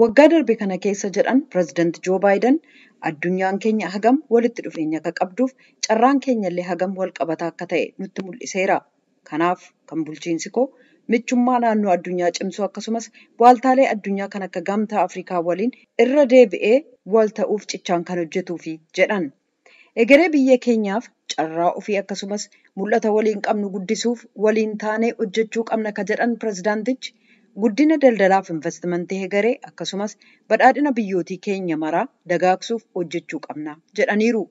Waggaa darbe kana keessa, jedhan Pireezidaanti Joo Baayiden, addunyaan keenya hagam walitti dhufeenya akka qabduuf carraan keenyallee hagam wal qabataa akka ta'e nutti mul'iseera. Kanaaf kan bulchiinsi koo michummaa naannoo addunyaa cimsuu akkasumas waaltaalee addunyaa kan akka Gamtaa Afrikaa waliin irra deebi'ee wal ta'uuf cichaan kan hojjetuufi jedhan. Egeree biyya keenyaaf carraa ofii akkasumas mul'ata waliin qabnu guddisuuf waliin taanee hojjechuu qabna ka jedhan pireezidaantichi, guddina daldalaaf investimentii hegeree akkasumas badhaadhina biyyootii keenya maraa dagaagsuuf hojjechuu qabna jedhaniiru.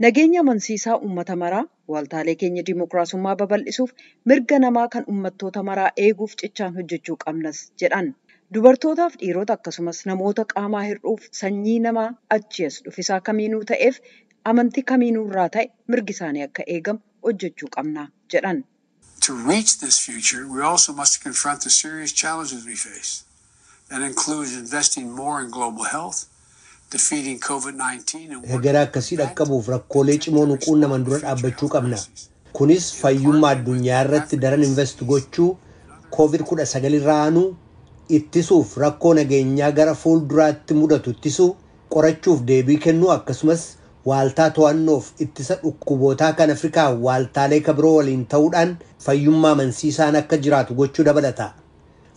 Nageenya amansiisaa uummata maraa, waaltaalee keenya dimookiraasummaa babal'isuuf, mirga namaa kan uummattoota maraa eeguuf cichaan hojjechuu qabnas jedhan. Dubartootaaf dhiirota akkasumas namoota qaamaa hir'uuf sanyii namaa achi as dhufisaa kamiinuu ta'eef amantii kamiinuu irraa ta'e mirgi isaanii akka eegamu hojjechuu qabna jedhan. To reach this future, we also must confront the serious challenges we face. That includes investing more in global health, defeating COVID-19 and Hegeree akkasii dhaqqabuuf rakkoolee cimoo nu quunnaman dura dhaabbachuu qabna. Kunis fayyummaa addunyaa irratti daran invest gochuu, COVID-19 irraa aanuu, ittisuuf rakkoo nageenyaa gara fuulduraatti mudatu ittisuu, qorachuuf deebii kennuu akkasumas waaltaa to'annoof ittisa dhukkubootaa kan Afrikaa waaltaalee kabiroo waliin ta'uudhaan fayyummaa amansiisaan akka jiraatu gochuu dabalata.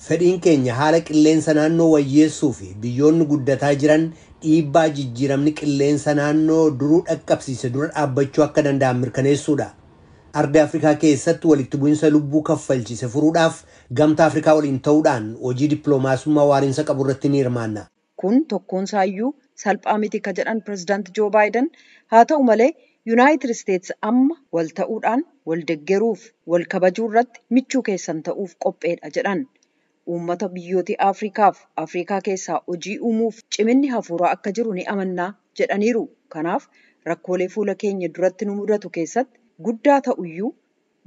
Fedhiin keenya haala qilleensa naannoo wayyeessuu fi biyyoonni guddataa jiran dhiibbaa jijjiiramni qilleensa naannoo duruu dhaqqabsiise dura dhaabbachuu akka danda'an mirkaneessuudha. Ardi Afrikaa keessatti walitti bu'insa lubbuu kaffalchise furuudhaaf Gamtaa Afrikaa waliin ta'uudhaan hojii dippiloomaasummaa waariinsa qabu irratti ni hirmaanna. Kun tokkoonsaayyuu salphaa miti ka jedhan Pireezidaanti Joo Baayiden, haa ta'u malee Yuunaayitid Isteetsi amma wal ta'uudhaan wal deggeruuf wal kabajuu irratti michuu keessan ta'uuf qopheedha jedhan. Uummata biyyoota Afrikaaf Afrikaa keessaa hojii uumuuf ciminni hafuuraa akka jiru ni amannaa jedhaniiru. Kanaaf rakkoolee fuula keenya duratti nu mudatu keessatti guddaa ta'uyyuu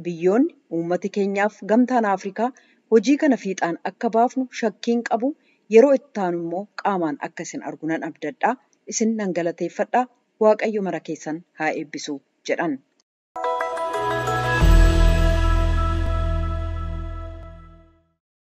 biyyoonni uummati keenyaaf Gamtaan Afrikaa hojii kana fiixaan akka baafnu shakkiin qabu. Yeroo itti aanu immoo qaamaan akka isin argu nan abdadhaa, isin nan galateeffadhaa, Waaqayyo mara keessan haa eebbisu jedhan.